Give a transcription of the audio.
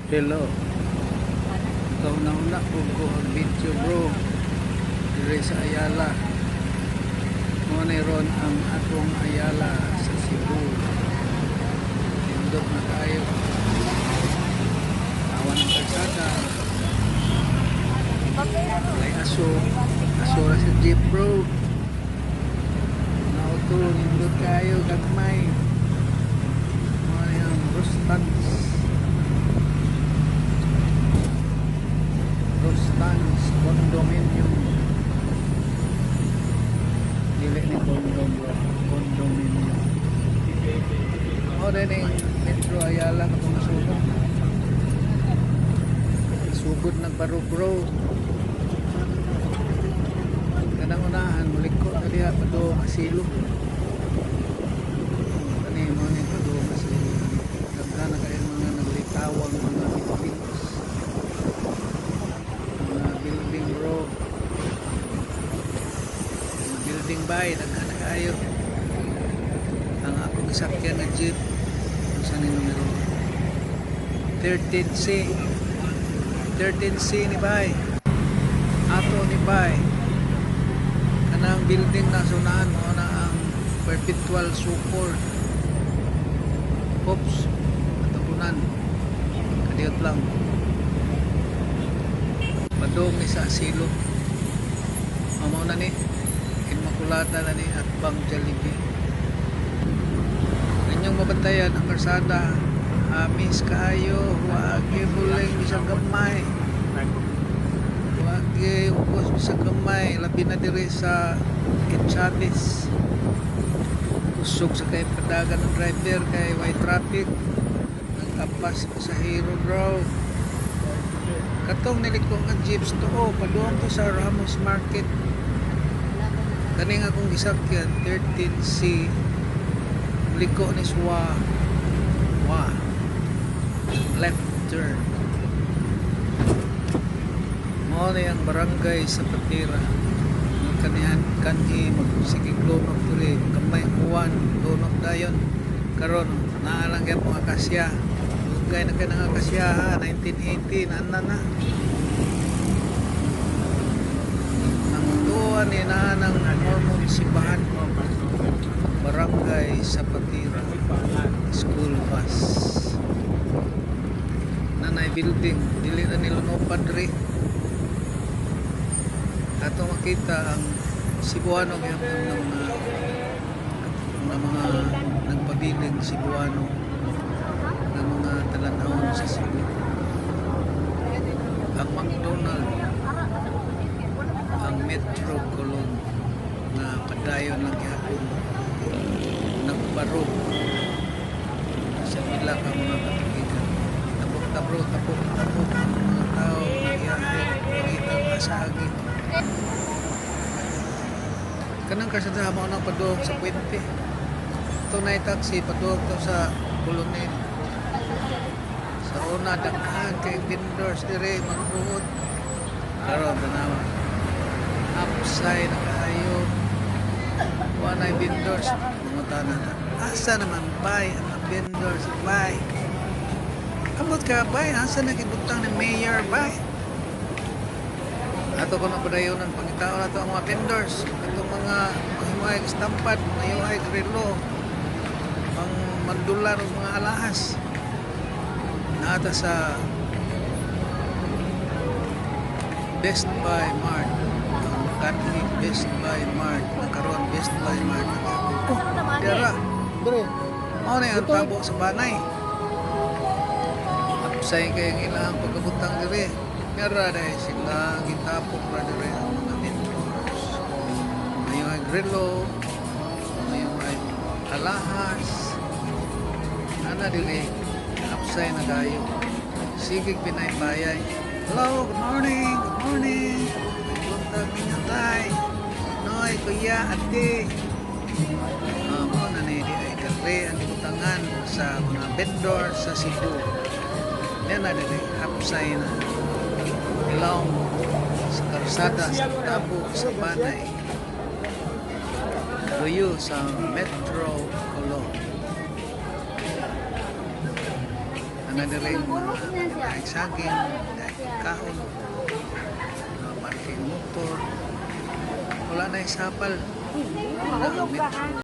Hello. Kauna-una ko ko ang video, bro. Dire sa Ayala. Mo ni ron ang atong Ayala sa Cebu. Nindot na kayo. Awan ang kalsada. Walay aso. Aso ra sa jeep, bro. Nauto, nindot kayo gagmay. Mo ni ang Rustans. Rustans Condominium. Dili ni condom, bro. Condominium. O din yung Metro Ayala katong nasunog. Sugod nagbaro, bro. Kanang unahan, muliko na diha padung asilo. Kani mo ni padung asilo. Daghan na kayo mga naglitawang mga buildings. Mga building, bro. Mga building bay, daghan na kayo. Ang akong gisakyan nga jeep, unsa ni numero? 13C. 13C ni bay. Ato ni bay. Kanang building na sunahan mo na ang Perpetual Succor. Oops, natapunan. Kadiyot lang. Padung ni sa asilo. Mao na ni Immaculata na ni at Bang Jollibee. Inyong mabantayan ang kalsada. Amis kaayo, wagi buling bisag gamay. Wagi ugos bisag gamay, labi na diri sa Chavez. Kusog sa kay padagan ng driver kay way traffic. Nagtapas pasahero, bro. Katong niliko nga jeeps to oh, padung to sa Ramos Market. Kaning akong gisakyan 13C, liko ni Swa wa left turn. Mao ni ang Barangay Zapatera. Ang kanihan kanhi magsigig lunok diri, gamay uwan, lunok dayon. Karon naa lang gyapon akasya. Dugay na kay nang akasya ha, 1980 na na. Ang tuwa ni naa ng Mormon simbahan. Barangay Zapatera School bus. Nanay building, dili na nilunopan diri. Ato makita ang Cebuano gyapon ng mga nagpabiling Cebuano ng mga talan-awon sa Cebu. Ang McDonald, ang Metro Colon na padayon lang gyapon nagbarog sa pila ka mga katubigan. Tapok ta, bro, tapok, tapok ang mga tao nagbiyahe, pangitang kasagi. Kanang kalsada mao nang padung sa puwente. Ito na taxi padung to sa Colonel. Sa una daghan kay vendors dire magbuot. Karon tanawa. Upside na kaayo. Wa na vendors. Mangutana ta. Asa naman bay ang mga vendors, bay? Amot ka bay, asa na gibutang ni mayor, bay? Ato ko na padayonan, pangitaon nato ang mga vendors, atong mga mahimuay estampad, mga yuhay relo, pang mandular og mga alahas. Naata sa Best Buy Mart. Ang kanhi Best Buy Mart na karon Best Buy Mart na gyapon. Oh, dira. Dre. Mao na ang tabo sa Banay. Upsay kay ang ilang pagkabutang dire. Mera dahil sila gitapok ra dire ang mga vendors. Mayo ay grilo, mayo ay alahas. Ana dire, upsay na kayo. Sigig pinaybayay. Hello, good morning, good morning. Buntag ninyo, tay. Noy, kuya, ate. Mao na ni di ay dire ang gibutangan sa mga vendor sa Cebu. Yan na dire, upsay na. Ilong sa karsada sa Tabo sa Banay. Duyo sa Metro Colon. Ana diri mga saging, kaon, mga parking motor. Wala na sapal. Wala ang metro.